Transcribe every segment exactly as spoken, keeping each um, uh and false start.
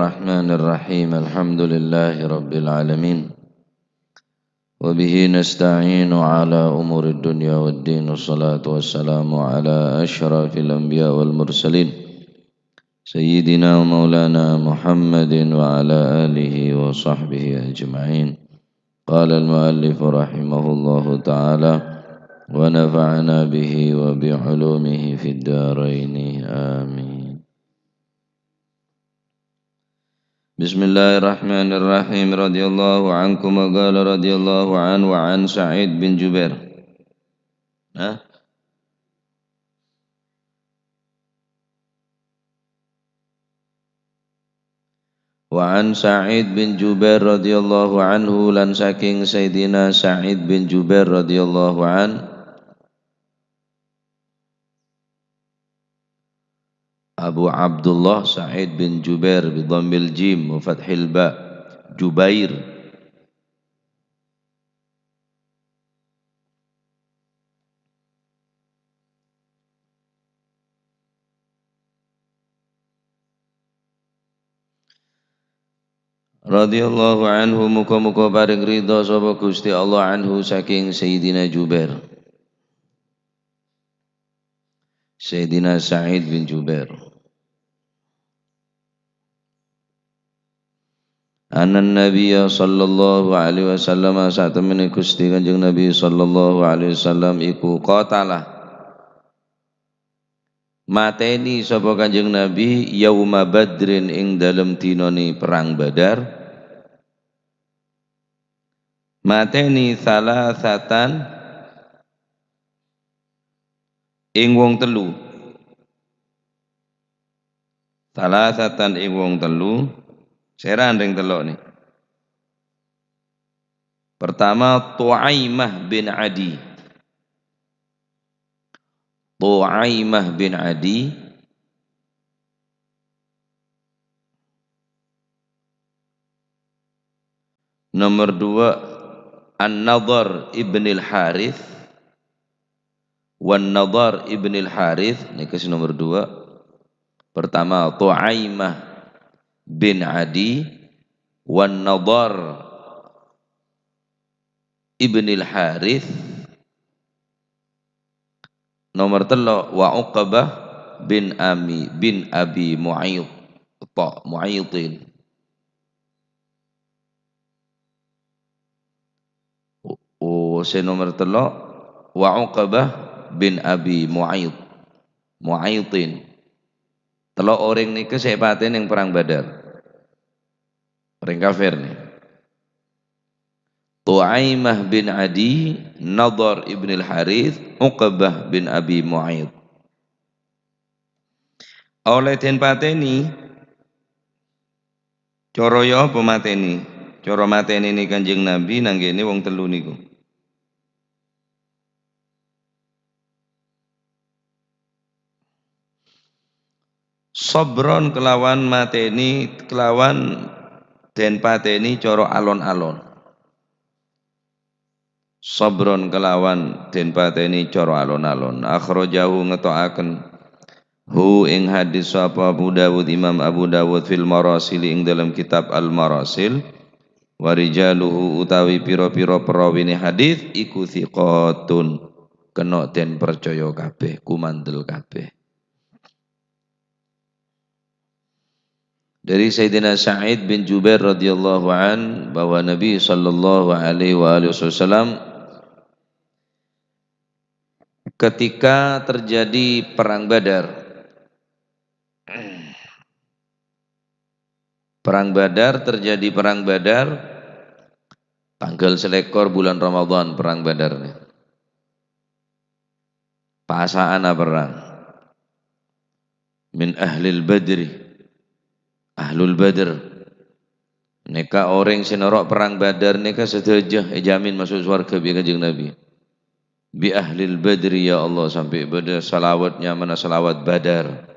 الرحمن الرحيم. الحمد لله رب العالمين. وبه نستعين على أمور الدنيا والدين. والصلاة والسلام على أشرف الأنبياء والمرسلين. سيدنا ومولانا محمد وعلى آله وصحبه أجمعين. قال المؤلف رحمه الله تعالى، ونفعنا به وبعلومه في الدارين. آمين. بسم الله الرحمن الرحيم. رضي الله عنكم، قال رضي الله عنه، وعن سعيد بن جبير. Nah. Wa an Sa'id bin Jubair radhiyallahu anhu, lan saking Sayyidina Sa'id bin Jubair radhiyallahu an, Abu Abdullah Sa'id bin Jubair bi dhammil jim wa fathil ba, Jubair. Radhiyallahu anhu, muga-muga paring ridha sapa Gusti Allah anhu saking Sayyidina Jubair. Sayyidina Sa'id bin Jubair. Anna Nabiyya sallallahu alaihi wasallam, satemene Gusti Kanjeng Nabi sallallahu alaihi wasallam iku qatala, mateni sapa Kanjeng Nabi yauma Badrin, ing dalem dinane Perang Badar. Mateni salasatan ing wong telu. Salasatan ing wong telu. Seran ring tello' ni. Pertama, Tu'aimah bin Adi. Tu'aimah bin Adi. Nomor dua, An-Nadhar ibnil Harith. Wan Nadhar ibnil Harith, nèka sè nomor dua. Pertama, Tu'aimah bin Adi. Wan Nadhar ibnil Harith. Nomor tello', wa Uqbah bin Ami, bin Abi Mu'ayth, ta, Mu'aythin. O, o, sè nomor tello', wa Uqbah bin Abi Mu'ayth, Mu'aythin. Tello' orèng nèka sè èpatènè neng Perang Badar. Orèng kafir nè. Tu'aimah bin Adi, Nadhar ibnil Harith, Uqbah bin Abi Mu'ayth. Ollè dèn patènè, coro ya apa matènè? Coro matènèna Kanjeng Nabi nangghènè wong tello' nèko. Sabran kelawan matènè, kelawan dèn patènè coro alon-alon. Sabran kelawan dèn patènè coro alon-alon. Akhrajahu, ngeto'aken, hu, ing hadis sapa Abu Dawud, Imam Abu Dawud, fil Marasil, ing dalam kitab Al-Marasil. Wa rijaluhu, utawi pira-pira perawine hadis, iku thiqatun, kena den percaya kabeh, kumandel kabeh. Dari Sayyidina Sa'id bin Jubair radhiyallahu an, bahwa Nabi sallallahu alaihi wa alihi wasallam ketika terjadi Perang Badar, Perang Badar, terjadi Perang Badar tanggal selekor bulan Ramadan, Perang Badar. Pasa'anna perang. Min ahlil badri. Ahlul Badr. Nèka orèng sè noro' Perang Badar nèka sadhâjâ èjamin maso' sowarghâ bi' Kanjeng Nabi. Bi ahlil badri, ya Allah, sampè' bâdâ salawat nyamana salawat Badar.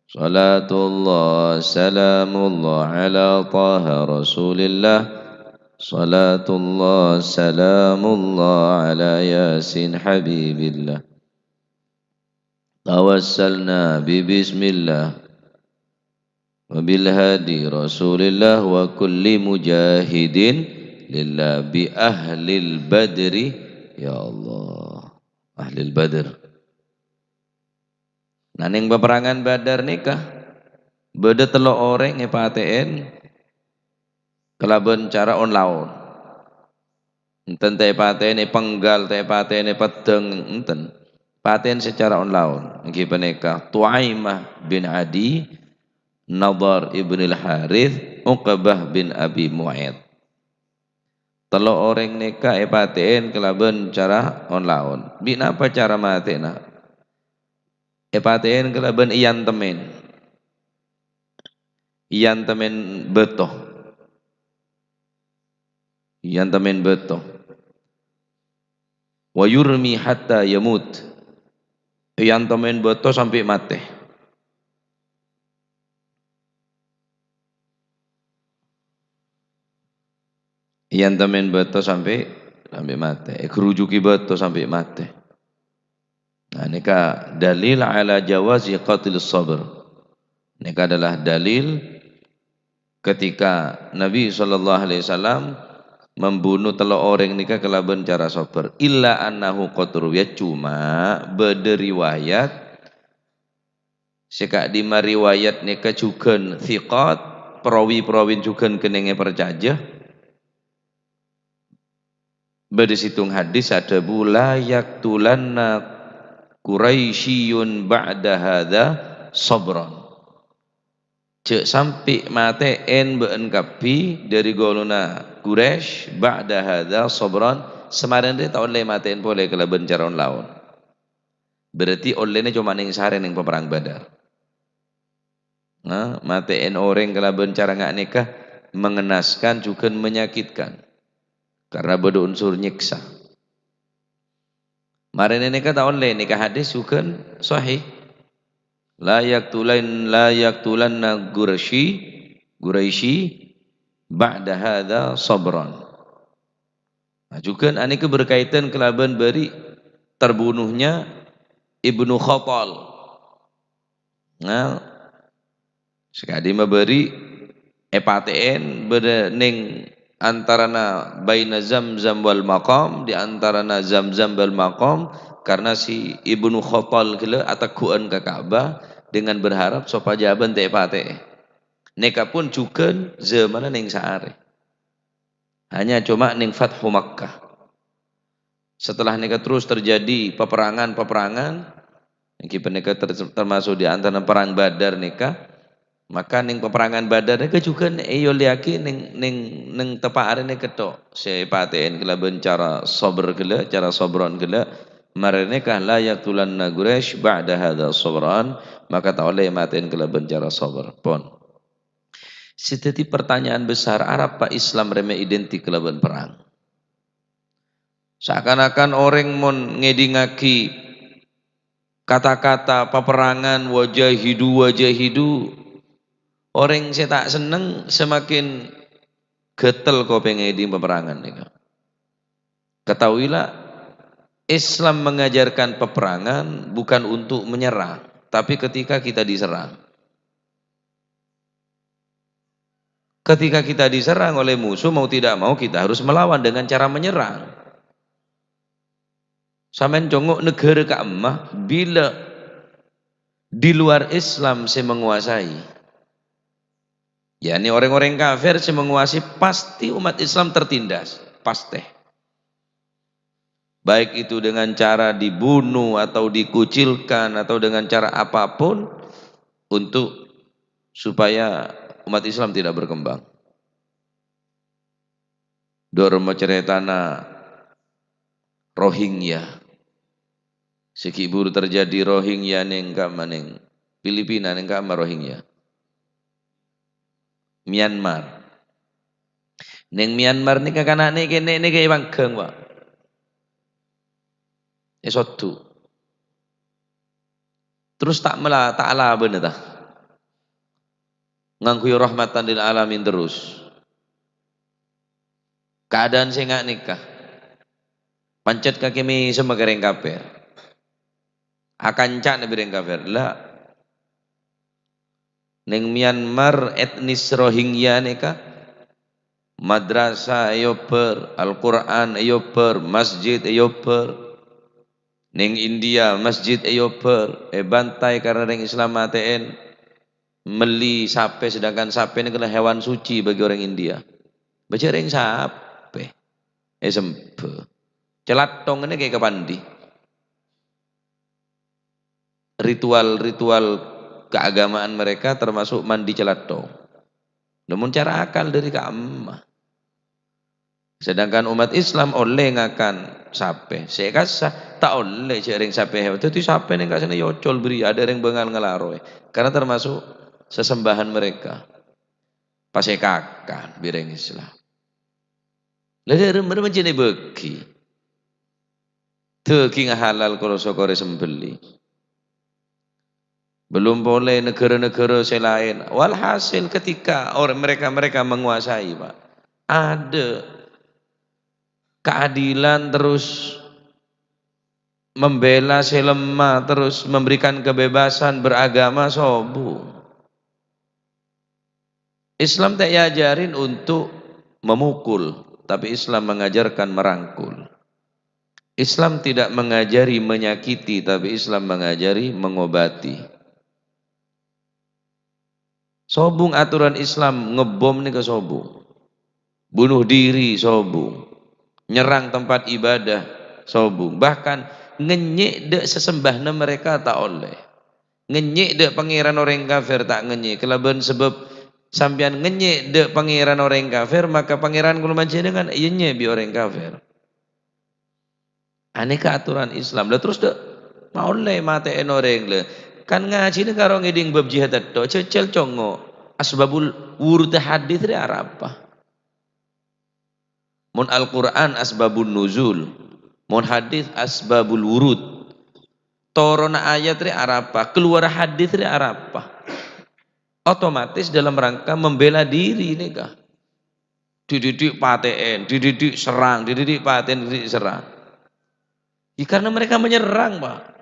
Salatullah, salamullah ala Taha Rasulillah. Salatullah, salamullah ala Yasin Habibillah. Tawassalna bi bismillah. Wa bil hadi Rasulillah wa kulli mujahidin lillah bi ahlil badri. Ya Allah. Ahlil Badr. Nah, neng paperangan Badar nèka, bâdâ tello' orèng èpatè'èn kalabân cara on-laon. Enten ta' èpatè'èn èpenggal, ta' èpatè'èn èpeddhâng, enten. Patè'èn sacara on-laon. Èngghi panèka Tu'aimah bin Adi, Nadhar ibnul Harits, Uqbah bin Abi Mu'aits. Tello' orèng nèka èpatè'èn kalabân cara on-laon. Bi' napa cara matè'na? Èpatè'èn kalabân èyantemèn. Èyantemèn bâto. Èyantemèn bâto. Wa yurmi hatta yamut. Èyantemèn bâto sampè' matè. Èyantemèn bâto sampè', sampè' matè. Ègherujhugi bâto sampè' matè. Nah, nèka dalil ala jawazi qatlis sabr. Nèka adalah dalil ketika Nabi sallallahu alaihi wasallam membunuh tello' orèng nèka kalabân cara sabr. Illa annahu qad ruwiya, cuma bâdâ riwayat sè ka'dimma riwayat nèka jhughân thiqat, perawi-perawina jhughân kennengnga èparcajâ. Bâdâ sèttong hadis adhâbu, "La yaqtulanna Quraisyiyun ba'da hadza sabran." Jhâ' sampè' matè'èn bâ'ân kabbhi dhâri ghuluna Quraisy ba'da hadza sabran, samarèn rè ta' ollè matè'èn polè kalabân cara on-laon. Berarti ollèna coma neng sarè neng paperang Badar. Nah, matè'èn orèng kalabân cara nga' nèka mengenaskan jhughân menyakitkan. Karena bâdâ unsur nyèksa. Marèna nèka ta' ollè, nèka hadis jhughân sahih. La yaqtulain, la yaqtulanna Quraisy, Quraisy ba'da hadza sabran. Nah, jhughân anèka berkaitan kalabân bâri' terbunuhnya Ibnu Khatal. Nah, sè ka'dimma bâri' èpatè'èn bâdâ neng antarana baina Zamzam wal Maqam, di antarana Zamzam wal Maqam, karena si Ibnu Khatal ghellâ' ategghu'ân ka Ka'bah dengan berharap sopajâ abâ' ta' èpatè'è. Nèka pon jhughân zamanna neng saarè. Hanya coma neng Fathu Makkah. Setelah nèka terus terjadi peperangan-peperangan, èngghi panèka ter-, termasuk di antara Perang Badar nèka, maka neng peperangan Badar nèka jhughân èollèyaghi neng, neng, neng teppa' arè nèka tok. Sè èpatè'èn kalabân cara sabr ghellâ', cara sabran ghellâ'. Marè nèka, "La yaqtulanna Quraisy ba'da hadza sabran," maka ta' ollè matè'èn kalabân cara sabr. Pon. Sè dhâddhi pertanyaan besar, arapa Islam rè mè' identik kalabân perang? Seakan-akan orèng mon ngèdingaghi kata-kata paperangan, "Wajahidu, wajahidu," orèng sè ta' senneng semakin ghâtel kopèngnga ngèding paperangan nèka. Ketahuilah, Islam mengajarkan peperangan bukan untuk menyerang, tapi ketika kita diserang. Ketika kita diserang oleh musuh, mau tidak mau kita harus melawan dengan cara menyerang. Sampèyan congo' naghârâ ka'imma bilâ di luar Islam sè menguasai. Yakni orèng-orèng kafir sè menguasai, pasti umat Islam tertindas. Pasti. Baik itu dengan cara dibunuh atau dikucilkan atau dengan cara apapun untuk supaya umat Islam tidak berkembang. Dhu remma carètana Rohingya. Sè ghi' buru terjadi Rohingya neng ka'imma neng Filipina neng ka'imma Rohingya. Myanmar. Neng Myanmar nèka kana' nè-, kènè' nèka èpangghâng, Pak. Èsodhu. Terus ta' mela-, ta' alabâna, ta? Ngangghuy rahmatan lil alamin terus. Keadaan sè nga' nèka. Pancèt kakè mèsemma ka rèng kafir. Akancana bi' rèng kafir. La. Neng Myanmar etnis Rohingya nèka, madrasah èobbhâr, Al-Qur'an èobbhâr, masjid èobbhâr. Neng India, masjid èobbhâr, èbantay karena rèng Islam matè'èn. Mellè sapè, sedangkan sapè nèka la hewan suci bagi orang India. Bâjâ rèng sapè èsembhâ. Calathong nèka èkapandi. Ritual-ritual keagamaan mereka termasuk mandi calathong. Namun cara akal dâri ka'emma. Sedangkan umat Islam ollè ngakan sapè. Sè kassa, ta' ollè jhâ' rèng sapè hewan. Dhâddhi sapè nèng ka'sanna èocol bâriyâ, adâ' rèng bângal ngalaroè. Karena termasuk sesembahan mereka. Pas èkakan bi' rèng Islam. Lah, dâ' remma-remma jhâ' èbâgi. Dhâghing halal karo sokorè sembelli. Belum polè negara-negara sè laèn. Walhasil, ketika or-, mereka-mereka menguasai, Pak, adâ' keadilan, terus membela sè lemah, terus memberikan kebebasan beragama, sobung. Islam ta' èajhârin untuk memukul, tapi Islam mengajarkan merangkul. Islam tidak mengajari menyakiti, tapi Islam mengajari mengobati. Sobung aturan Islam, ngebom nèka sobung. Bunuh diri sobung. Nyerang tempat ibadah sobung. Bahkan ngènyè' dâ' sesembahna mereka ta' ollè. Ngènyè' dâ' pangèran orèng kafir ta' ngènyè'. Kalabân sabâb sampèyan ngènyè' dâ' pangèran orèng kafir, maka pangèran kaulâ panjhennengngan ènyè' bi' orèng kafir. Anèka aturan Islam. Lah, terus dâ' ma' ollè matè'èn orèng, lè. Kan ngajhina karo ngèdhing bab jihad ètto, jhâjhâl congngo'. Asbabul wurud hadis rè arapa? Mon Al-Qur'an asbabun nuzul, mon hadis asbabul wurud. Toronna ayat rè arapa? Keluar hadis rè arapa? Otomatis dalam rangka membela diri nèka. Dhi-, dhi-, dhi-, patè'èn, dhi-, dhi-, dhi-, serang, dhi-, dhi-, dhi-, patè'èn, dhi-, serang. Ya, karena mereka menyerang, Pak.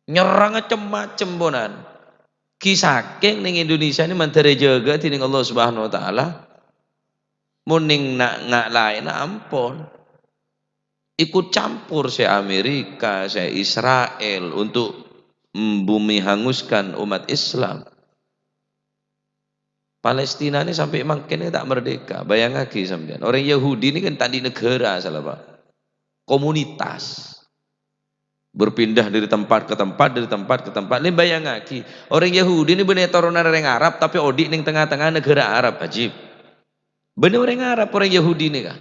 Nyerrangnga cem-macem ponan. Ghi sakèng neng Indonesia nè mandhâr èjâgâ dhineng Allah Subhanahu wa Ta'ala. Mon neng na-, nga' laènna ampon. Ikut campur sè Amerika, sè Israel untuk membumi hanguskan umat Islam. Palestina nè sampè' mangkèn nè ta' merdeka. Bayangaghi sampèyan, orèng Yahudi nè kan ta' andi' negara asalla, Pak. Komunitas. Berpindah dari tempat ke tempat, dari tempat ke tempat. Lè bayangaghi, orèng Yahudi nè bânnè toronanna orèng Arab, tapè odi' neng tengnga-tengnga negara Arab, ajib. Bânnè orèng Arab, orèng Yahudi nè, ka.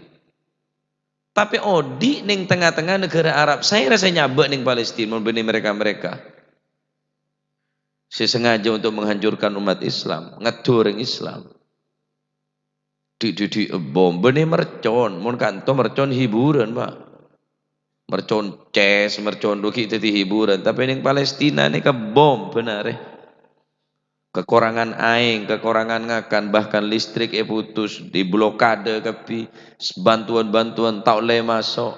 Tapè odi' neng tengnga-tengnga negara Arab. Saèra sè nyabâ' neng Palestina, mon bânnè mereka-mereka sè sengaja untuk menghancurkan umat Islam, ngeddhu orèng Islam. Dhi', dhi', dhi', bom, bânnè mercon. Mon kanto mercon hiburan, Pak. Mercon ces, mercon rogi dhâddhi hiburan. Tapè neng Palestina nèka bom bhânarè. Kekurangan aèng, kekurangan ngakan, bahkan listrik èputus, diblokade kabbhi, s-, bantuan-bantuan ta' ollè maso'.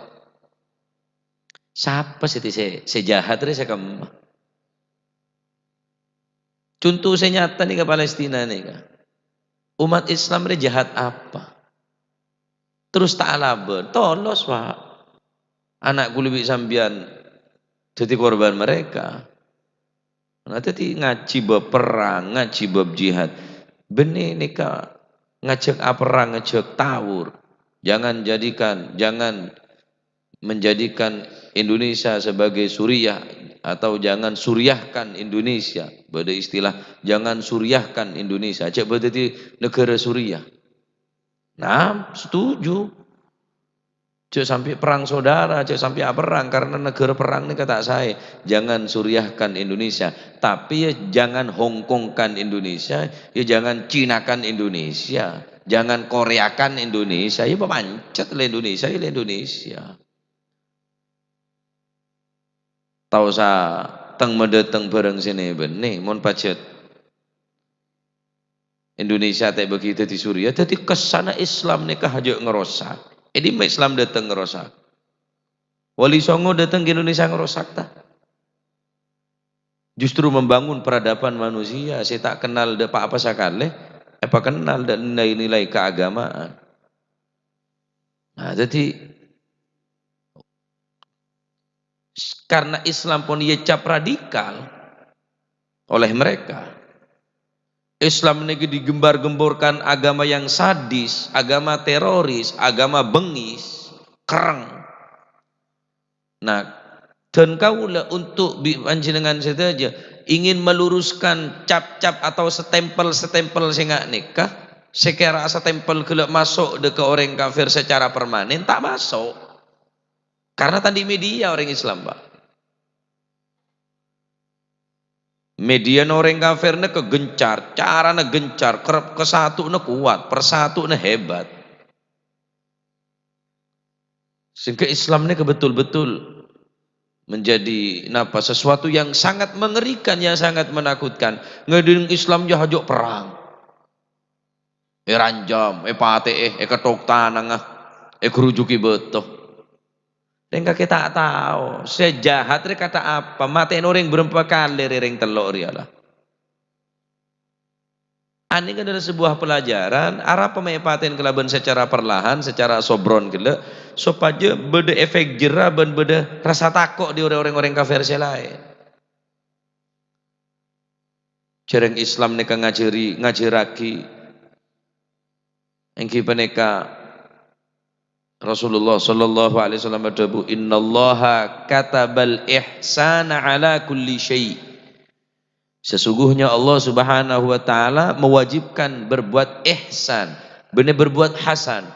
Sapa sè ti-, sè, sè jahat rè sè kemma? Conto sè nyata nèka Palestina nèka. Umat Islam rè jahat apa? Terus ta' alabân, tolos, Pak. Ana' kaulâ bi' sampèyan dhâddhi korban mereka. Nah, dhâddhi ngajhi bab perang, ngajhi bab jihad. Bânnè nèka ngajhâk aperrang, ngajhâk tawur. Jangan jadikan, jangan menjadikan Indonesia sebagai Suriah atau jangan Suriahkan Indonesia. Bâdâ istilah, "Jangan Suriahkan Indonesia." Jhâ' bâdâ dhâddhi negara Suriah. Nah, setuju. Jhâ' sampè' perang saudara, jhâ' sampè' aperrang karena negara perang nèka ta' saè. Jangan Suriahkan Indonesia. Tapi ya jangan Hongkongkan Indonesia, ya jangan Cinakan Indonesia, jangan Koreakan Indonesia, ya papancet lè Indonesia, ya lè Indonesia. Ta' osa teng-madâteng bhârâng sè nè-bânnè, mon pajhât Indonesia ta' èbâgi dhâddhi Suriah, dhâddhi kèssana Islam nèka hajâ ngrosak. È dimma Islam dâteng ngrosak? Wali Songo dâteng ka Indonesia ngrosak, ta? Justru membangun peradaban manusia sè ta' kennal dâ' pa-apa sakalè, èpakennal dâ' nilai-nilai keagamaan. Nah, jadi, karena Islam pon ècap radikal oleh mereka. Islam nèka digembar-gemborkan agama yang sadis, agama teroris, agama bengis, kerrèng. Nah, dân kaulâ untuk bi-, panjhennengngan sadhâjâ ingin meluruskan cap-cap atau stempel-stempel sè nga' nèka, sè kèra stempel ghellâ' maso' dâ' ka orèng kafir secara permanen, ta' maso'. Karena ta' andi' media orèng Islam, Pak. Mediana orèng kafir nèka gencar, carana gencar, kerep kesatu'na kuat, persatu'na hebat. Sehingga Islam nèka betul-betul menjadi napa, sesuatu yang sangat mengerikan, yang sangat menakutkan. Ngèdhing Islam jâ hajâ perang. Èranjam, èpatè'è, èketthok tanangnga, èghrujhugi bâto. Rèng kakè ta' tao, sè jahat rè kata apa, matè'è orèng bârâmpa kalè rè rèng tello' rèya la. Anèka adalah sebuah pelajaran, arapa ma' èpatè'è kalabân secara perlahan, secara sobron ghellâ', sopajâ bâdâ efek jera bân bâdâ rasa tako' dâri orèng-orèng kafir sè laèn. Jhârâng Islam nèka ngajhâri, ngajhârraghi, èngghi panèka Rasulullah sallallahu alaihi wasallam adhâbu, "Innallaha katabal ihsana ala kulli syai'." Sesungguhnya Allah Subhanahu wa Ta'ala mewajibkan berbuat ihsan, bânnè berbuat hasan,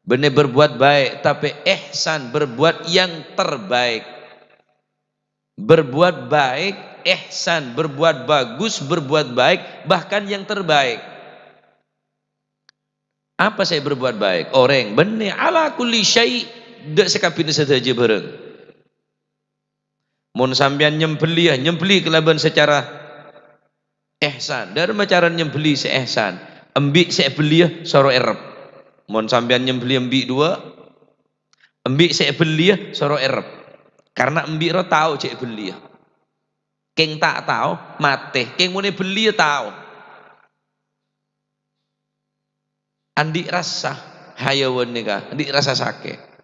bânnè berbuat baik, tapè ihsan, berbuat yang terbaik. Berbuat baik, ihsan, berbuat bagus, berbuat baik, bahkan yang terbaik. Apa sè berbuat baik? Orèng, bânnè, ala kulli syai', dâ' sakabbhiyânna sadhâjâ bhârâng. Mon sampèyan nyembelli, ya, nyembelli kalabân secara ihsan. Dârâmma carana nyembelli sè ihsan. Embi' sè èbelliyâ soro èrep. Mon sampèyan nyembelli embi' duwâ', embi' sè èbelliyâ soro èrep. Karena embi' rowa tao jâ' èbelliyâ. Kèng ta' tao, matè. Kèng mon èbelliyâ tao. Andi' rassa hayawan nèka, andi' rassa sakè'.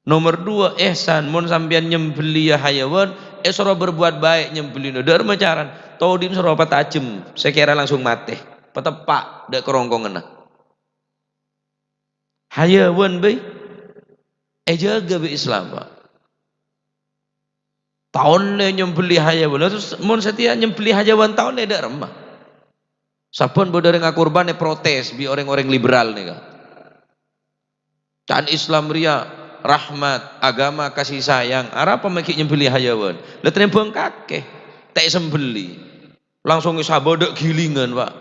Nomer duwâ', ihsan, mon sampèyan nyembelli hayawan, èsoro berbuat baik nyembellina. Dârâmma carana, todi'na soro patajhem, sè kèra langsung matè. Pateppa' dâ' kerongkonganna. Hayawan bhâi èjâgâ bi' Islam, Pak. Ta' ollè nyembelli hayawan. Terros mon satèya nyembelli hayawan ta' ollè dâ' remma. Sabbhân bâdâ orèng akorban èprotes bi' orèng-orèng liberal nèka. Ca'na Islam rèya rahmat, agama kasih sayang. Arapa ma' ghi' nyembelli hayawan? La trembhâng kakè, ta' èsembelli. Langsung èsabâ dâ' gilingan, Pak.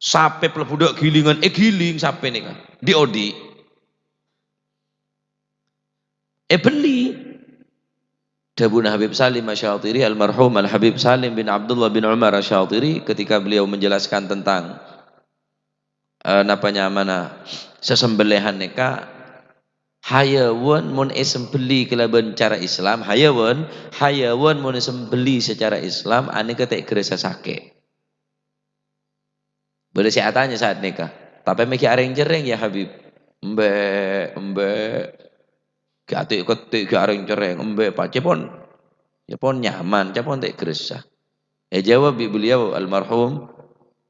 Sapè plebbu dâ' gilingan, ègiling sapè nèka. Dhi'-odhi'. Èbelli. Dhâbuna Habib Salim Asy-Syatiri, almarhum Al-Habib Salim bin Abdullah bin Umar Asy-Syatiri, ketika beliau menjelaskan tentang, eh, napa nyamana sesembellihan nèka, hayawan mon èsembelli kalabân cara Islam, hayawan, hayawan mon èsembelli secara Islam, anèka ta' ghârâsa sakè'. Bâdâ sè atanya saat nèka, "Tapè ma' ghi' arèng-cerrèng, ya Habib?" "Embi', embi'. Ghi' ati'-ketti', ghi' arèng-cerrèng, embi', Pak. Cè' pon, cè' pon nyaman, cè' pon ta' ghârâsa." Èjâwâb bi' beliau almarhum,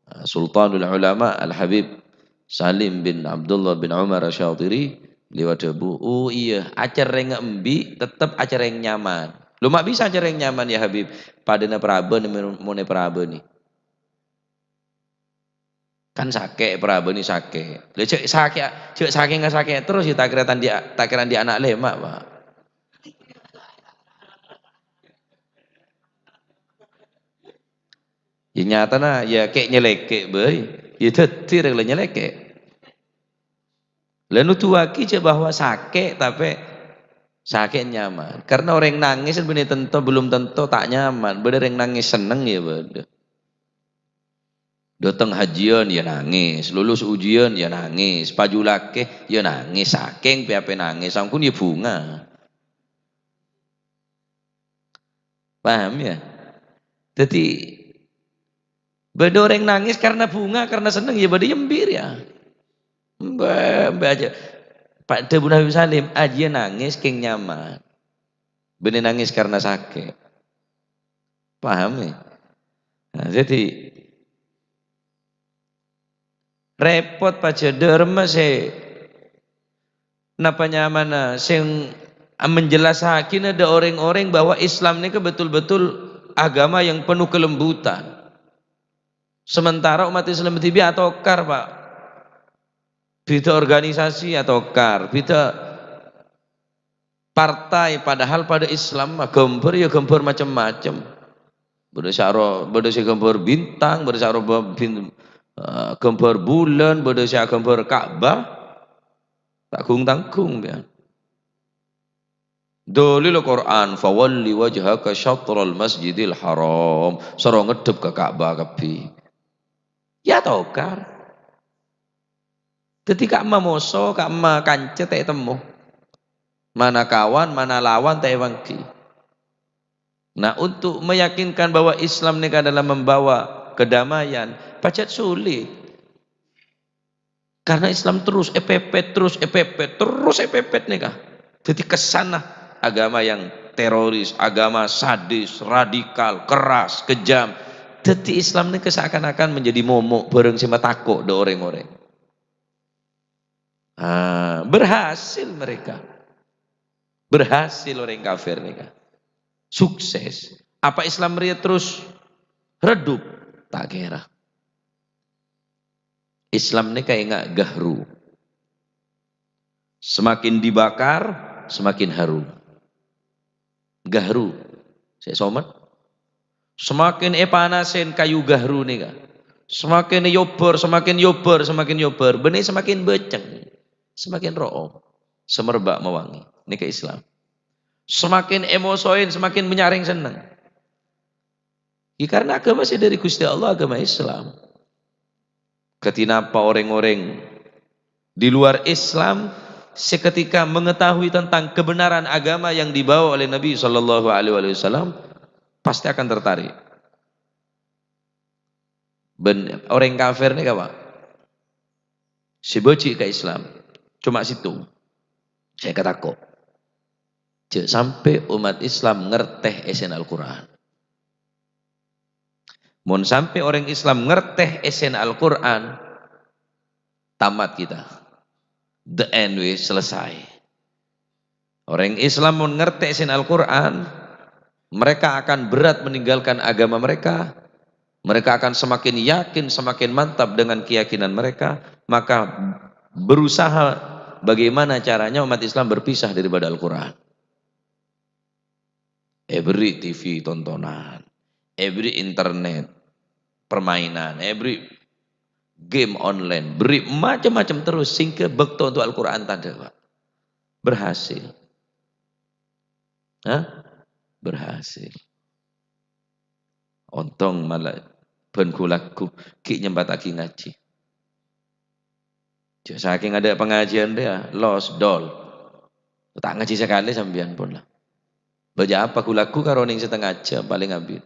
eh, Sultanul Ulama Al-Habib Salim bin Abdullah bin Umar Asy-Syatiri, beliau adhâbu, "Oh iyâ, acerrèngnga embi' tettep acerrèng nyaman." "Lho, ma' bisa acerrèng nyaman, ya Habib?" "Padâna parabân mon èparabâni." Kan sakè', parabâni sakè'. Lah, jhâ' sakè', jhâ' sakèngnga sakè' terros, ya, ta' kèra ta' andi', ta' kèra andi' ana' lèma', Pak. Ya, nyatana, ya, kè' nyelèkè' bhâi. Ya, dhâddhi rèng la nyelèkè'. Lah, nuduwaghi jhâ' bahwa sakè', tapè sakè' nyaman. Karena orèng nangès bânnè tanto, belum tanto ta' nyaman. Bâdâ orèng nangès senneng, ya, bâdâ. Dâteng hajiyân, ya nangès. Lulus ujiyân, ya nangès. Paju lakè, ya nangès. Sakèng pè-apè nangès. Sampon, ya bhunga. Paham, ya? Dhâddhi, bâdâ orèng nangès karena bhunga, karena senneng, ya bâdâ èyembhir, ya. Mbak, mbak aja. Pak, dhâbuna Habib Salim, "Ajiyâ nangès kèng nyaman. Bânnè nangès karena sakè'." Paham, ya? Nah, jadi, repot, pajhât, dhâremma sè napa nyamana sè menjelasaghi dâ' orèng-orèng bahwa Islam nèka betul-betul agama yang penuh kelembutan. Sementara umat Islam dhibi' atokar, Pak. Bhidhâ organisasi atokar, bhidhâ partai, padahal padâ Islam, mah ghâmbhâr ya ghâmbhâr macem-macem. Bâdâ sè aro-, bâdâ sè ghâmbhâr bintang, bâdâ sè aro ba-, bin-, eh, ghâmbhâr bulân, bâdâ sè aghâmbhâr Ka'bah. Ta' gung-tanggung, ya. Dalil Quran, "Fawalli wajhaka syatral masjidil haram." Soro ngeddhep ka Ka'bah kabbhi. Ya tokar. Dhâddhi ka'emma moso, ka'emma kanca ta' ètemmo. Mana kawan, mana lawan ta' èwangghi. Nah, untuk meyakinkan bahwa Islam nèka adalah membawa kedamaian, pajhât sulit. Karena Islam terus èpèpèt, terus èpèpèt, terus èpèpèt nèka. Dhâddhi kesana agama yang teroris, agama sadis, radikal, keras, kejam. Dhâddhi Islam nèka seakan-akan menjadi momok bhârâng sè matako dâ' orèng-orèng. Ah, berhasil mereka. Berhasil orèng kafir nèka. Sukses. Apa Islam rèya terus redup? Ta' kèra. Islam nèka enga' gahru. Semakin dibakar, semakin harum. Gahru, sè somet. Semakin èpanasè kayu gahru nèka. Semakin èyobhâr, semakin èyobhâr, semakin èyobhâr. Bânnè semakin bâceng, semakin ro'om. Semerbak mawangi. Nèka Islam. Semakin èmosoè, semakin nyarèng senneng. Ya, karena agama sè dâri Ghustè Allah, agama Islam. Kadhi napa orèng-orèng di luar Islam sè ketika mengetahui tentang kebenaran agama yang dibawa oleh Nabi sallallahu alaihi wasallam, pasti akan tertarik. Bân orèng kafir nèka, Pak, sè bâji' ka Islam, coma sèttong. Sè èkatako'. Jhâ' sampè' ommat Islam ngartè èssèna Al-Qur'an. Mon sampè' orèng Islam ngartè èssèna Al-Qur'an, tamat kita. The end, wis selesai. Orèng Islam mon ngartè èssèna Al-Qur'an, mereka akan berat meninggalkan agama mereka. Mereka akan semakin yakin, semakin mantap dengan keyakinan mereka. Maka berusaha bagaimana caranya umat Islam berpisah daripada Al-Qur'an. Èberri' T V tontonan, èberri' internet, permainan, èberri' game online, berri' macem-macem terros, sehingga bâkto untuk Al-Qur'an tadâ', Pak. Berhasil. Hah? Berhasil. Ontong mala bân ghu-lagghu ghi' nyempataghi ngajhi. Jhâ' sakèng adâ' pangajiân rèya, los, dol. Ta' ngajhi sakalè sampèyan pon la. Bâjâ apa ghu-lagghu karo nèng satengnga jhâm palèng abit.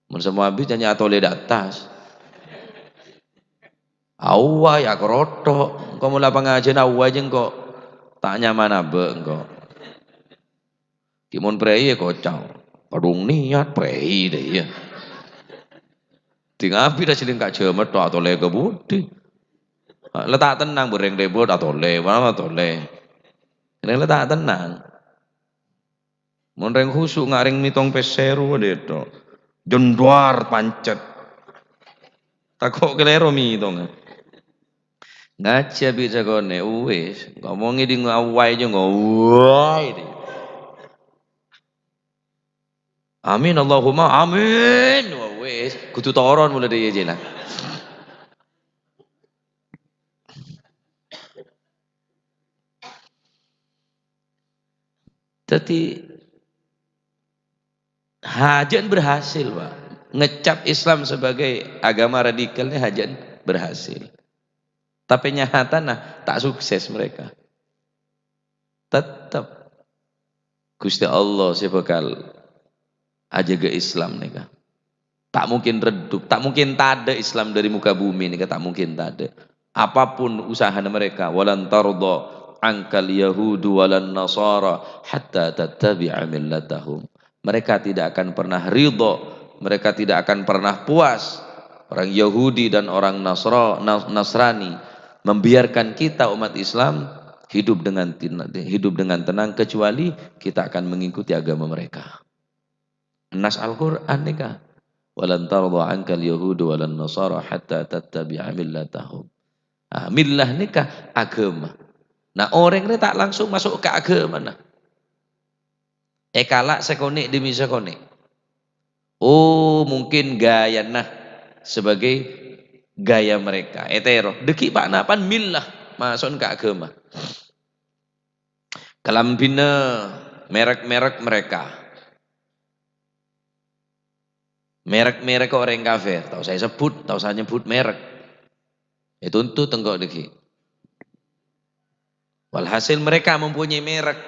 Mon semmo abit, jhâ' atolè dâ' attas. Awwa, ya, karotto'. Engko' mola pangajiân awwa jhâ' engko' ta' nyaman abâ' engko'. Ghi' mon prèi èkoca'. Kadhung niat prèi dâ' iyâ. Ding abit ajhâlingka jhâmèt to atolè ka budi. La ta' tennang bâreng rèbut atolè, mara atolè. Rèng la ta' tennang. Mon rèng khusu' nga' rèng mètong pèssè ro dâ' to. Jendwar pancet. Tako' kalèro mètongnga. Ngajhi abit sakonè', uwis. Ngomongè ding awai jhâ' ngowai ding. Amin, Allahumma amin. Wah, wis. Kudu toron mula dâ' iyâ jhâ' la. Dhâddhi, hajân berhasil, Pak. Ngecap Islam sebagai agama radikal nè hajân berhasil. Tapè nyatana ta' sukses mereka. Tettep Ghustè Allah sè bhâkal ajâgâ Islam nèka. Ta' mungkin reddhup, ta' mungkin tadâ' Islam dâri muka bumi nèka, ta' mungkin tadâ'. Apapun usahana mereka, "Walan tardha 'angkal yahudu walan nasara hatta tattabi'a millatahum." Mereka tidak akan pernah ridho, mereka tidak akan pernah puas. Orang Yahudi dan orang Nasra-, Nas-, Nasrani membiarkan kita umat Islam hidup dengan tin-, hidup dengan tenang, kecuali kita akan mengikuti agama mereka. Nas Al-Qur'an nèka, "Walan tardha 'angkal yahudu walan nasara hatta tattabi'a millatahum." Ah, millah nèka agama. Nah, orèng rè ta' langsung maso' ka agamana. Èkala' sakonè' demi sakonè'. Oh, mungkin gayana sebagai gaya mereka. Ètèro. Dâgghi' pa'-napan millah maso'na ka agama. Kalambhina merek-merek mereka. Merek-merek orèng kafir. Ta' osa èsebbhut, ta' osa nyebbhut merek. Ètuntut engko' dâgghi'. Walhasil mereka mempunyai merek.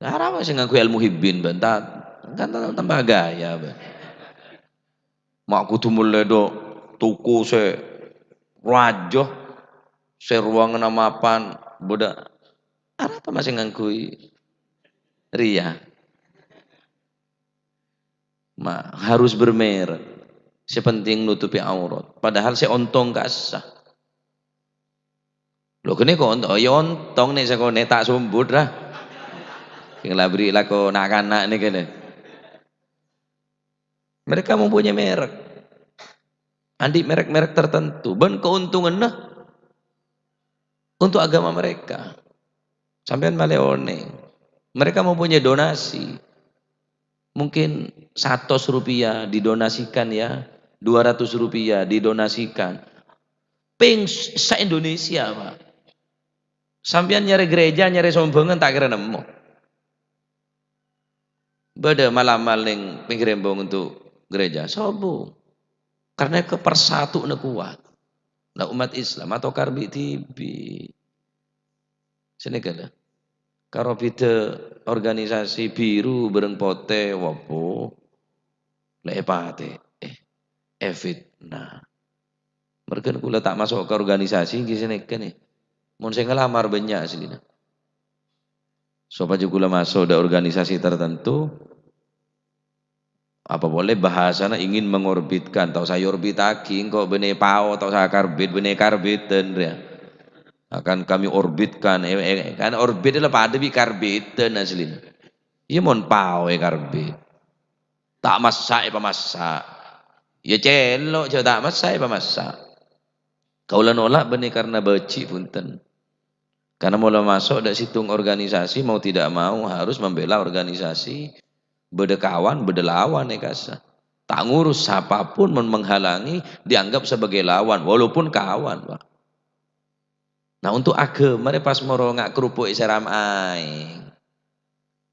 Lah, arapa sè ngangghuy Al-Muhibbin, bân? Ta-, kan ta-, tambah gaya, bân. Ma' kodhu mellè dâ' toko sè rajâ, sè rowanganna mapan, bâdâ. Arapa masè ngangghuy rèya? Ma-, harus bermerek. Sè penting nutupi aurat. Padahal sè ontong kassa. Lho, ghânèka ontong, ya ontong nè' sakonè' ta' sombut, ra. Sè ngalabri lako na'-kana' nèka, lho. Mereka mempunyai merek. Andi' merek-merek tertentu. Bân keuntunganna untuk agama mereka. Sampèyan malè onèng. Mereka mempunyai donasi. Mungkin seratus rupiah didonasikan, ya. Dua ratus rupiah didonasikan. Pèng s-, sa-Indonesia, Pak. Sampèyan nyarè gereja, nyarè sombhângan, ta' kèra nemmo. Bâdâ mal-amal neng pèngghir embong untuk gereja, sombhâng. Karena ke-, persatuanna kuat. Lah, umat Islam atokar bi' dhibi'. Sè nèka, lho. Karo bhidhâ organisasi biru bâreng potè, wabo. Lè èpatè'è, èfitnah. Merghân kaulâ ta' maso' ka organisasi, ènggi sè nèka, nè. Mon sè ngalamar bânnya' asllina. Sopajâ kaulâ maso' dâ' organisasi tertentu, apa polè bahasana ingin mengorbitkan, ta' osa èorbitaghi, engko' bânnè pao, ta' osa karbit, bânnè karbitân, rèya. Akan kami orbitkan, eh, eh, kan orbit la padâ bi' karbitân asllina. Iyâ mon pao èkarbit. Ta' massa' èpamassa'. Iyâ cèlo', jhâ' ta' massa' èpamassa'. Kaulâ nolak bânnè karna bâji', bhunten. Karna mon la maso' dâ' sèttong organisasi, mau tidak mau harus membela organisasi. Bâdâ kawan, bâdâ lawan è kassa. Ta' ngurus sapapun mon menghalangi dianggap sebagai lawan, walaupun kawan, Pak. Nah, untuk aghâma rè pas moro nga' karopo' èsèram aèng.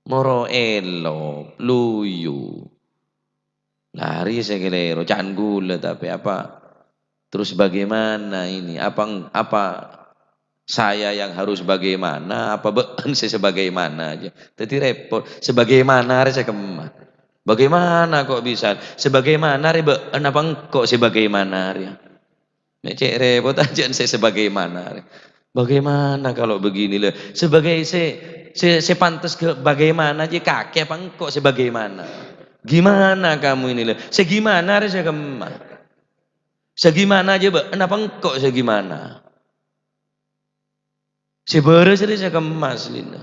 Moro èlop, luyu. Lah, arèya sè kalèro, ca'na kaulâ, tapè apa? Terus bagaimana ini? Apa, apa saya yang harus bagaimana? Apa bâ'na sè sebagaimana aja? Dâddhi rèpot. Sebagaimana rè sè kemma. Bagaimana kok bisa? Sebagaimana rè bâ'na apa engko' sè bagaimana rè? Mè' cè' rèpot ajâ sè sebagaimana. Bagaimana kalau begini, lè? Sebagai sè, sè, sè pantes ke bagaimana jâ' kakè apa engko' sè bagaimana? Gimana kamu ini, lè? Sè gimana rè sè kemma? Sè gimana jâ' bâ'na apa engko' sè gimana? Sè bârâs rè sè kemma asllina.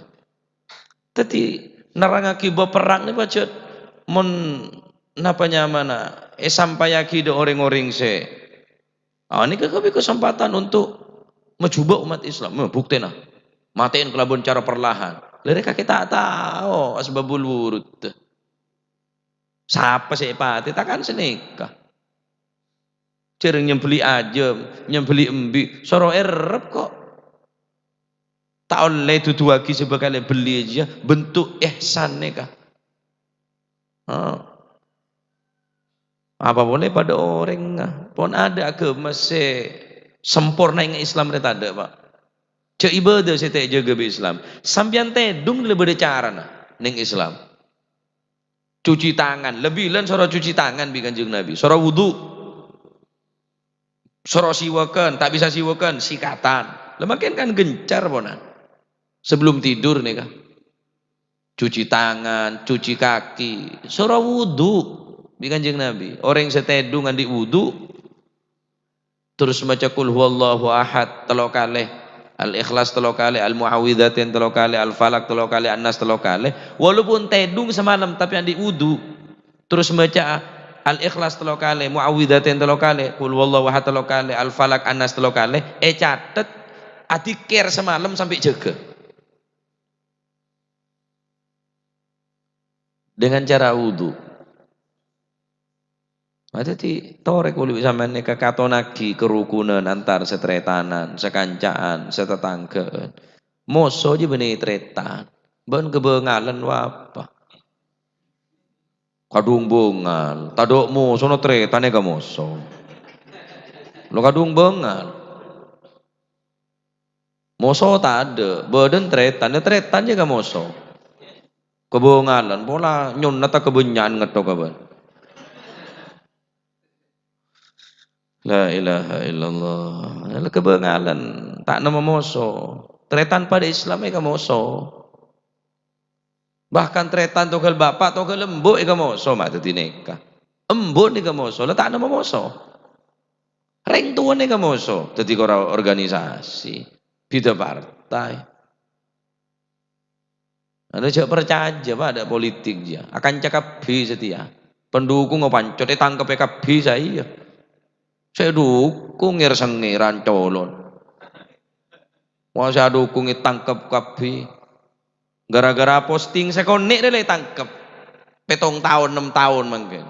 Dâddhi, nerrangngaghi bab perrang nèko ajâ mon napa nyamana èsampayaghi dâ' orèng-orèng sè, ah, nèka kabbhi kasempadhân untuk majubâ' ommat Islam. Nah, buktèna, matè'è kalabân cara perlahan. Lèrè kakè ta' tao asbabul wurud. Sapa sè èpatè? Ta' kan sanèka. Jhâreng nyembelli ajâm, nyembelli embi', soro èrrep kok. Ta' ollè èdhudhuwaghi sè bhâkal èbelli jiyâ, bentuk ihsan nèka. Ha. Apa polè padâ orèng, ah, pon adâ' aghâma sè samporna neng Islam rè tadâ', Pak. Jâ' ibâdâ sè ta' èjâgâ bi' Islam. Sampèyan tèdung la bâdâ carana neng Islam. Cuci tangan. Lebilan soro cuci tangan bi' Kanjeng Nabi. Soro wudu. Soro siwakan, ta' bisa siwakan, sikatan. Lah, makin kan gencar, ponan. Sebelum tidur, nèka. Cuci tangan, cuci kaki. Soro wudu bi' Kanjeng Nabi. Orèng sè tèdung andi' wudu, terros maca Qul Huwallahu Ahad tello kalè, Al-Ikhlas tello kalè, Al-Mu'awwidzatain tello kalè, Al-Falaq tello kalè, An-Nas tello kalè. Walaupun tèdung samalem tapè andi' wudu, terros maca Al-Ikhlas tello kalè, Mu'awwidzatain tello kalè, Qul Huwallahu Ahad tello kalè, Al-Falaq, An-Nas tello kalè, ècatet adzikir samalem sampè' jâgâ. Dengan cara wudu. Nah, dhâddhi, torè kaulâ bi' sampèyan nèka katonnaghi karukunan antar sataretanan, sakancaan, satatangghâ'ân. Moso jiyâ bânnè tarètan, bân kabângalan apa? Kadhung bângal, tadâ' mosona tarètan nèka moso. Lo kadhung bângal. Moso tadâ', bâdân tarètan, ya tarètan jiyâ ka moso. Kabângalan, pola nyonnata kabânnya'an ngettoka bân. La ilaha illallah. Kabângalan, ta' nemmo moso. Tarètan padâ Islam è ka moso. Bahkan tarètan tongghâl bapa', tongghâl embu' è ka moso, ma' dhâddhi nèka. Embu' nèka moso, la ta' nemmo moso. Rèng towa nèka moso, dhâddhi kora organisasi, bhidhâ partai. Anu, jhâ' parcajâ, Pak, dâ' politik jiyâ. Akanca kabbhi satèya. Pendukung pancot ètangkebbhi kabbhi saèya. Sè dukung ngèr-sengngèran colon. Wah, sè adukung ètangkep kabbhi. Gara-gara posting sakonè' rè la ètangkep. Pètong taon, nem taon mangkèn.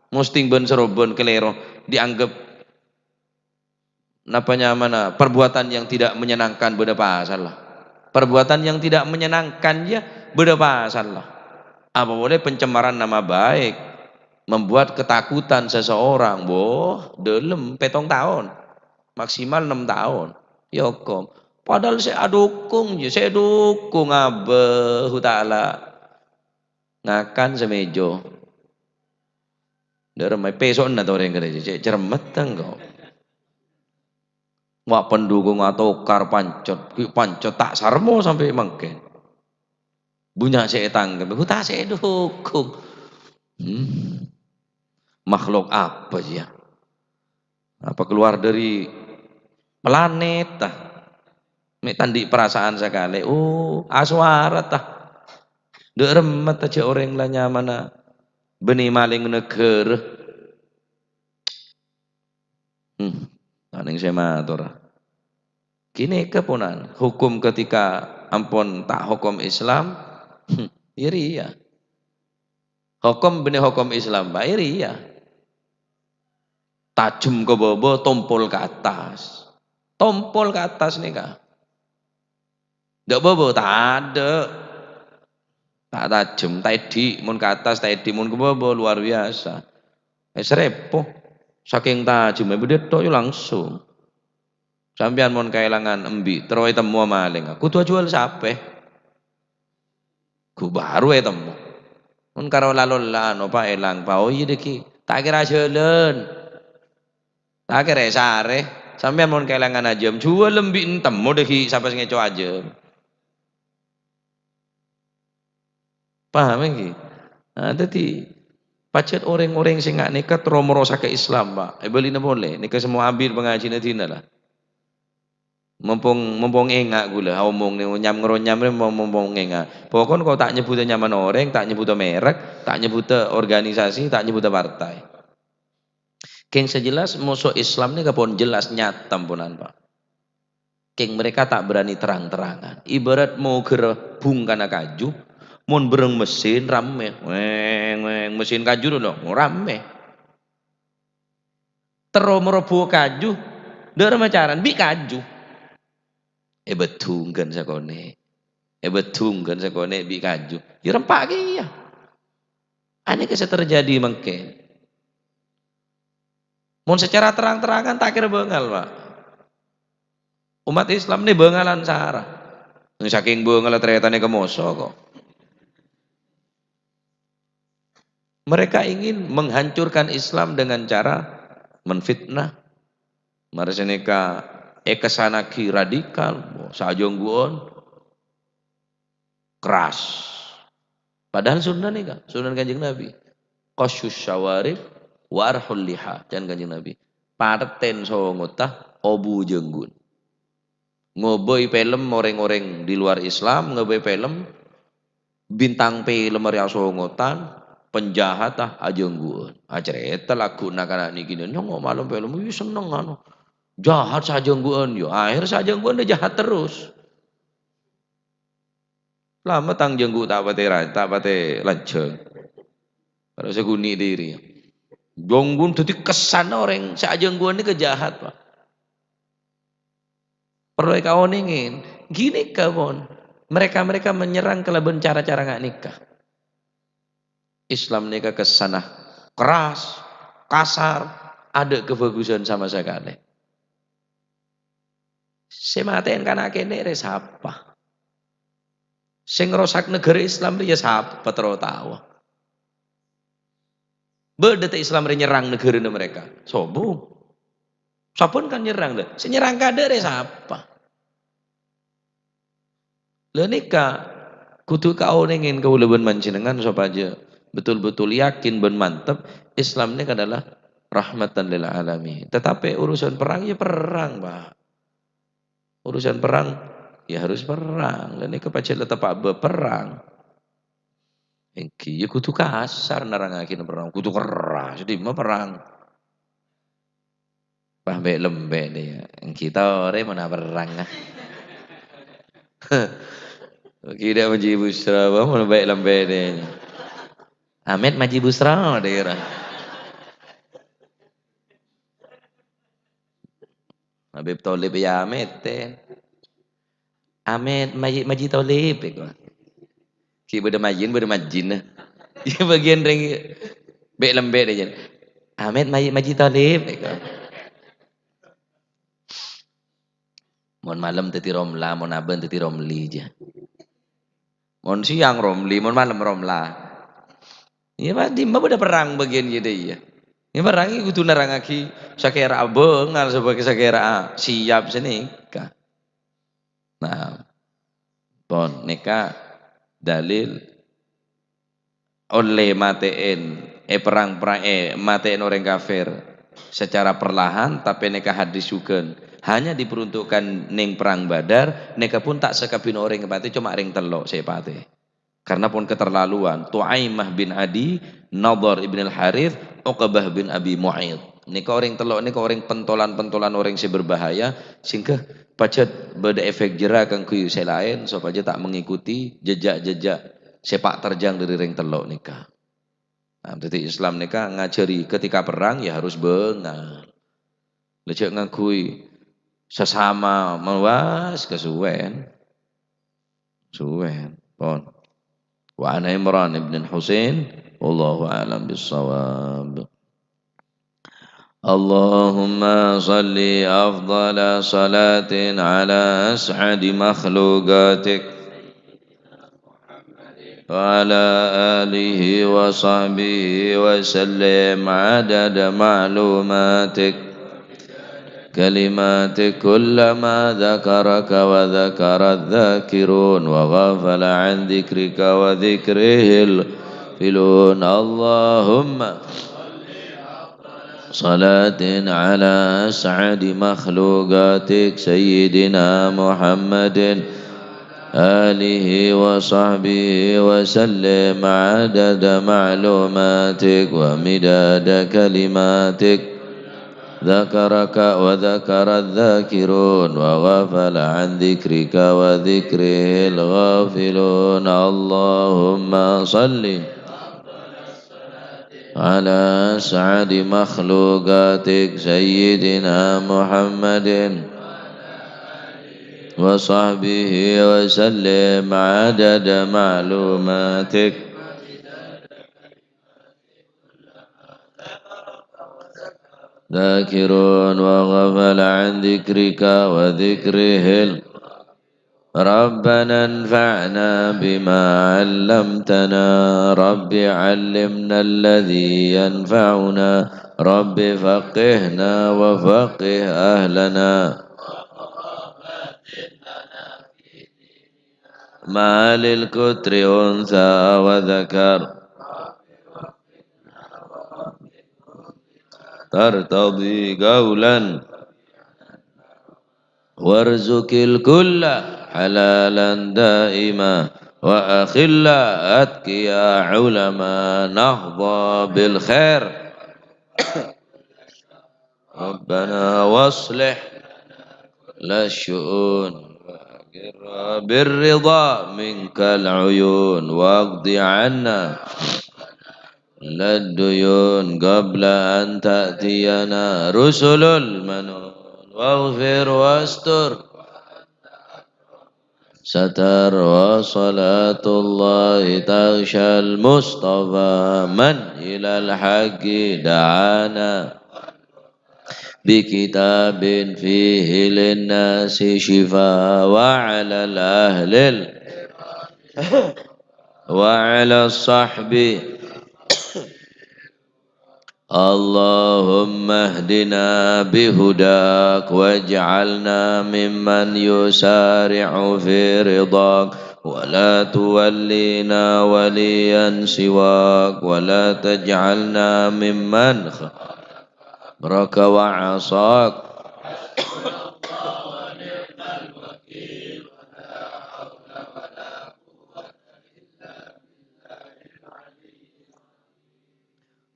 Posting bân-sèrobân kalèro dianggep napa nyamana perbuatan yang tidak menyenangkan, bâdâ pasalla. Perbuatan yang tidak menyenangkan, ya, bâdâ pasalla. Apa polè pencemaran nama baik, membuat ketakutan seseorang, boh, dâlem pètong taon, maksimal nem taon, èokom. Padahal sè adukung, ya, sè dukung Allahu Ta'ala ngakan samèjâ. Dâ' remma pèso'na torè ngarè, cè' cermet engko'. Wa' pendukung atokar pancot, ghi' pancot ta' sarmo sampè' mangkèn. Bânnya' sè ètangkep, hu ta' sè èdukung. Hmm. Makhluk apa, ya? Apa keluar dari planet, ta? Mè' ta' andi' perasaan sakalè. Oh, aswara, ta? Dâ' remma, ta, jhâ' orèng la nyamana bânnè malèng naghârâ. Hmm, ta' nèng sè mator. Ghânèka ponan, hukum ketika ampon ta' hukum Islam, hmm, iyâ rèya. Hukum bânnè hukum Islam bhâi rèya. Tajem ka bâbâ, tompol ka attas. Tompol ka attas nèka. Dâ' bâbâ, tadâ'. Ta' tajem, ta' èdhi', mon ka attas, ta' èdhi', mon ka bâbâ, luar biasa. Èsrèpo. Sakèng tajemma, bâdâ tho' yu langsung. Sampèyan mon kaèlangan embi', terro ètemmowa malèngnga, kodhu ajhuwâl sapè? Ghu bhuru ètemmo. Mon karo la-, lolla'an, pa' èlang, pa', oh iyâ dhâggi', ta' kèra ajhâlân. Ta' kèra èsarè. Sampèyan mon kaèlangan ajâm, jhuwâl embi' ètemmo dhâggi' sapa sè ngèco' ajâm. Paham ènggi? Nah, dhâddhi, pajhât orèng-orèng sè nga' nèka terro merosakè Islam, Pak. Èbâlina polè, nèka semmo abit pangajhina dinah la. Mompong, mompong enga' ghulâ, omong nè, nyam-ngaronyam nè, mom-, mompong enga'. Pokokna ko' ta' nyebbhudhâ nyamana orèng, ta' nyebbhudhâ merek, ta' nyebbhudhâ organisasi, ta' nyebbhudhâ partai. Kèng sè jelas, moso Islam nèka pon jelas nyata, amponan, Pak. Kèng mereka ta' berani terang-terangan. Ibarat mogherra bungkana kaju, mon bâreng mesin, rammè. Weng, weng, mesin kaju dulu, rammè. Terro marobhu kaju, dâ' remma carana bi' kaju. Èbhâdhungghân sakonè'. Èbhâdhungghân sakonè' bi' kaju. Yâ rempa' kèya. Anèka sè terjadi mangkèn. Mon secara terang-terangan ta' kèra bângal, Pak. Umat Islam nè bângalan sara. Sakèng bângalla tarètan nèka moso ko'. Mereka ingin menghancurkan Islam dengan cara menfitnah. Marè sanèka èkessannaghi radikal, sajhângguwân, keras. Padahal sunnah nèka, sunnah Kanjeng Nabi. Qassus syawarib wa arhul liha, can Kanjeng Nabi. Patèn songotta, obu jhângguwân. Ngobâi film orèng-orèng di luar Islam, ngobâi film, bintang film arèya songotan, penjahat, ah, ajhângguwân. Acarèta lagghu na'-kana' nèkè, nyongngo' malem film, wih, senneng anu. Jahat sajhângguwân, yo, akhèr sajhângguwân dâ jahat terros. Lama tang jhânggu ta' patè ra-, ta' patè lanjhâng. Padâ sè ghuni dhiri. Jhângguwân dhâddhi kessanna orèng sè ajhângguwân nèka jahat, Pak. Perlu èkaonèngè. Ghânèka, pon. Mereka-mereka menyerang kalabân cara-cara nga' nèka. Islam nèka kessanna keras, kasar, adâ' kabhâghusân sama sakalè. Sè matè'è kana' kènè' rè sapa? Sè ngrosak naghârâ Islam rèya sapa terro taowa? Bâdâ ta' Islam rè nyerrang naghârâna mereka? Sobung. Sabbhân kan nyerrang, lho. Sè nyerrang kaadâ' rè sapa? Lha nèka kodhu kaonèngè kaulâ bân panjhennengngan sopajâ betul-betul yakin bân mantep Islam nèka adalah rahmatan lil alamin. Tetapi urusan perang ya perang, Pak. Urusan perang ya harus perang. Lha nèka pajhât la teppa' bâ perang. Èngghi ya kodhu kasar nerrangngaghi perang, kodhu keras, dimma perang. Pas mbè' lembè' dâ' iyâ. Èngghi torè mon aperrang, ah. Kira Maji Busra, bâ, mon mbè' lembè' dâ' iyâ. Amet Maji Busra, dâ' iyâ. Habib Thalib ya Amet, eh. Amet Maji, Maji Thalib, èko. Ghi' bâdâ majin, bâdâ majin. Iyâ, bâgiyân rèng mbè' lembè' dâ' iyâ. Amet Maji, Maji Thalib, èko. Mon malem dhâddhi Romla, mon abân dhâddhi Romli, jâ. Mon sèyang Romli, mon malem Romla. Iyâ, pastè ma' bâdâ perang bâgiyân iyâ dâ' iyâ. Iyâ, perang kodhu nerrangngaghi sakèra bângal, sopajâ sakèra siap sanèka. Nah, pon, nèka dalil ollè matè'è, èperrang-perrang, eh, matè'è orèng kafir secara perlahan, tapè nèka hadis jhughân hanya diperuntukkan neng Perang Badar, nèka pon ta' sakabbhina orèng matè, coma rèng tello' sè patè. Karena pon keterlaluan, Tu'aimah bin Adi, Nadhar ibn al-Harith, Uqbah bin Abi Mu'aid. Nèka orèng tello' nèka orèng pentolan-pentolan orèng sè berbahaya, sehingga pajhât bâdâ efek jera kaangghuy sè laèn, sopajâ ta' mengikuti jejak-jejak sepak terjang dâri rèng tello' nèka. Nah, dhâddhi Islam nèka ngajhâri ketika perang ya harus bângal. Lha jhâ' ngangghuy sesama mawas kasuwèn. Suwèn. Pon. Wa an Imran ibn Husain, wallahu a'lam bissawab. اللهم صل أفضل صلاة على أسعد مخلوقاتك وعلى آله وصحبه وسلم عدد معلوماتك، كلماتك، كلما ذكرك وذكر الذاكرون وغفل عن ذكرك وذكره الغافلون. اللهم صلاة على أسعد مخلوقاتك سيدنا محمد، آله وصحبه وسلم عدد معلوماتك ومداد كلماتك، ذكرك وذكر الذاكرون وغفل عن ذكرك وذكره الغافلون. اللهم صل على أسعد مخلوقاتك سيدنا محمد وصحبه وسلم عدد معلوماتك. ذاكرون وغفل عن ذكرك وذكره ال- ربنا انفعنا بما علمتنا. رب علمنا الذي ينفعنا. رب فقهنا وفقه أهلنا. ما للكتر أنثى وذكر. ترتضي قولا. وارزق الكل حلالا دائما. وأخلاء أتقياء علماء نهضى بالخير. ربنا واصلح لنا كل الشؤون وأقر بالرضا منك العيون واقض عنا كل الديون قبل أن تأتينا رسل المنون واغفر واستر ستر وصلاة الله تغشى المصطفى من إلى الحق دعانا بكتاب فيه للناس شفاء وعلى الأهل ال- وعلى الصحب اللهم اهدنا بهداك واجعلنا ممن يسارع في رضاك ولا تولينا وليا سواك ولا تجعلنا ممن خالف أمرك وعصاك.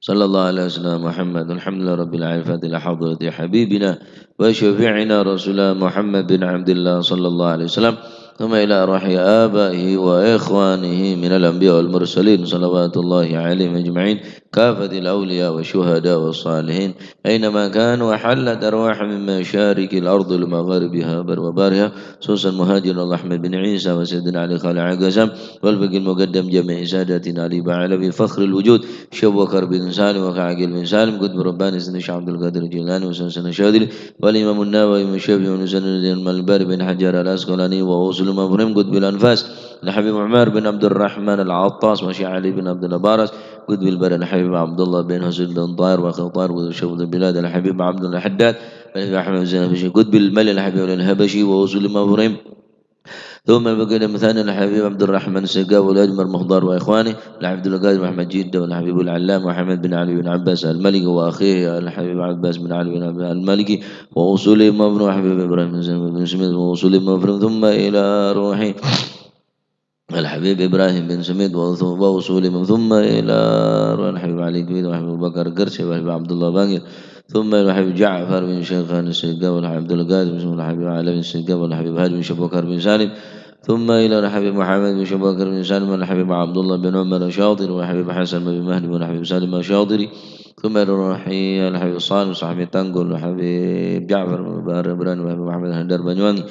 صلى الله على سيدنا محمد. الحمد لله رب العالمين. الفاتحة إلى حضرة حبيبنا وشفيعنا رسول الله محمد بن عبد الله صلى الله عليه وسلم، ثم إلى أرواح آبائه وإخوانه من الأنبياء والمرسلين صلوات الله عليهم أجمعين، كافة الأولياء والشهداء والصالحين، أينما كانوا، وحلت أرواحهم من مشارق الأرض لمغاربها وبرها، خصوصا مهاجر الله أحمد بن عيسى وسيدنا علي خالع قسم، والفقيه المقدم جميع ساداتنا علي بعلوي فخر الوجود، شيخ أبو بكر بن سالم وكعقيل بن سالم، قطب رباني سيدنا الشيخ عبد القادر الجيلاني وسيدنا الشاذلي، والإمام النووي والشافعي وسيدنا المالباري بن حجر العسقلاني وأصول مفرم قطب الأنفاس الحبيب عمر بن عبد الرحمن العطاس وشيخ علي بن عبد الله باراس، قطب البلد الحبيب عبد الله بن حسين بن طاهر وخطار وشوط البلاد الحبيب عبد الله الحداد، الحبيب أحمد بن زين الحبشي، قطب المال الحبيب الحبشي وأصول مفرم. ثم بقي المثاني الحبيب عبد الرحمن السقاف والأجمر مخضار وإخوانه، الحبيب عبد القادر محمد جدة والحبيب العلامة محمد بن علي بن عباس المالكي وأخيه الحبيب عباس بن علي بن عباس المالكي وأصولهم وابنه الحبيب إبراهيم بن سميد وأصولهم وابنهم ثم إلى روح الحبيب إبراهيم بن سميد وأصولهم ثم إلى روح الحبيب علي كويت والحبيب أبو بكر قرشي والحبيب عبد الله بانجل ثم إلى الحبيب جعفر بن شيخان السقاف والحبيب عبد القادر بن سميد والحبيب علي بن السقاف والحبيب هادي بن شبكر بن سالم ثم إلى الحبيب محمد بن شبكر بن سالم والحبيب عبد الله بن عمر الشاطر والحبيب حسن بن مهدي والحبيب سالم الشاطري ثم إلى روحي الحبيب صالح صاحب التنقل والحبيب جعفر بن براني والحبيب محمد هندر بنيواني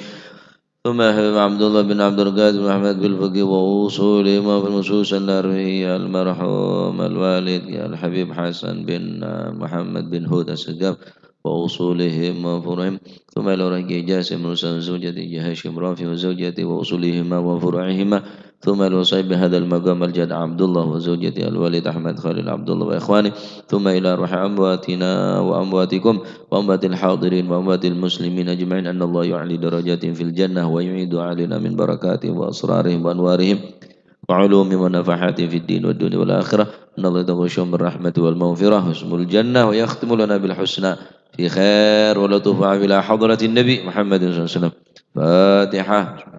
ثم الحبيب عبد الله بن عبد القادر بن أحمد بالفقي وأصولهم وفي النصوص النروية المرحوم الوالد الحبيب حسن بن محمد بن هود السقاف وأصولهم وفروعهم ثم إلى روح جاسم وزوجته هاشم رافي وزوجته وأصولهما وفروعهما ثم إلى صاحب هذا المقام الجد عبد الله وزوجته الوالد أحمد خليل عبد الله وإخوانه ثم إلى روح أمواتنا وأمواتكم وأموات الحاضرين وأموات المسلمين أجمعين أن الله يعلي درجاتهم في الجنة ويعيد علينا من بركاتهم وأسرارهم وأنوارهم وعلومهم ونفحاتهم في الدين والدنيا والآخرة أن الله يتغشاهم بالرحمة والمغفرة ويسكنهم الجنة ويختم لنا بالحسنى في خير ولطف إلى حضرة النبي محمد صلى الله عليه وسلم. فاتحة.